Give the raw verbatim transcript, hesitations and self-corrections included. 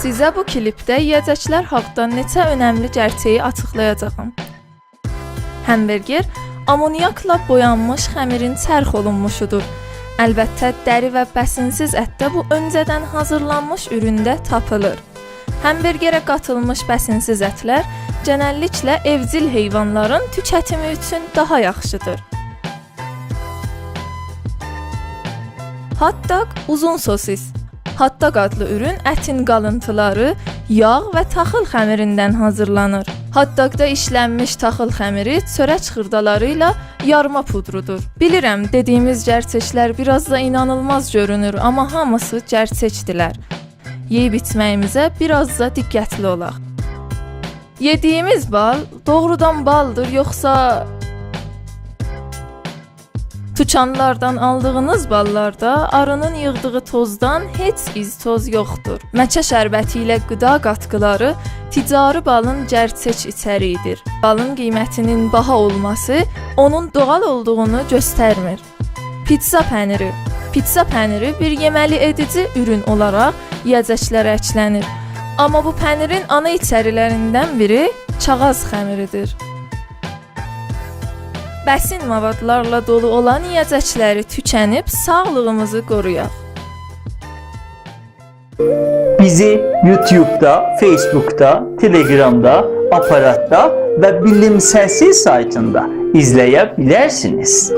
سیزه بو کلیپده یئیه‌جکلر حاقدا نئچه اؤنملی گئرچه‌یی آچیقلایاجاغام. همبرگر آمونیاکلا بویانمیش خمیرین چرخ اولونموشودور. البته، دری و بسین‌سیز ات ده بو اؤنجه‌دن حاضیرلانمیش اورونده تاپیلیر. همبرگره قاتیلمیش بسین‌سیز اتلر گئنللیکله ائوجیل حیوانلارین توکتیمی اوچون داها یاخشیدیر. هات داگ، اوزون سوسیس. هات داگ آدلی اورون اتین قالینتیلاری، یاغ و تاخیل خمیریندن حاضیرلانیر. هات داگدا ایشلنمیش تاخیل خمیری چؤرک خیردالاری ایله یارما پودرودور. بیلیرم، دئدیییمیز گئرچکلر بیر آز دا اینانیلماز گؤرونور، آمما هامیسی گئرچکدیرلر. یئییب ایچمه‌ییمیزه بیر آز دا دقتلی اولاق. یئدیییمیز بال دوغرودان بالدیر، یوخسا توکانلاردان آلدیغینیز باللاردا آرینین ییغدیغی توزدان هئچ ایز توز یوخدور. مکه شربتی ایله غذا قاتقیلاری تجاری بالین گئرچک ایچریگیدیر. بالین قیمتینین باها اولماسی اونون دوغال اولدوغونو گؤسترمیر. پیتزا پنیری. پیتزا پنیری بیر یئمه‌لی ائدیجی اورون اولاراق یئیه‌جکلره اکلنیر. آمما بو پنیرین آنا ایچریلریندن بیری کاغاذ خمیریدیر. بسین موادلارلا دولو اولان یئیه‌جکلری توکنیب ساغلیغیمیزی قورویاق. بیزی یوتیوبدا، فیسبوکدا، تلگرامدا، آپاراتدا و بیلیم سسی سایتیندا ایزله‌یه بیلرسینیز.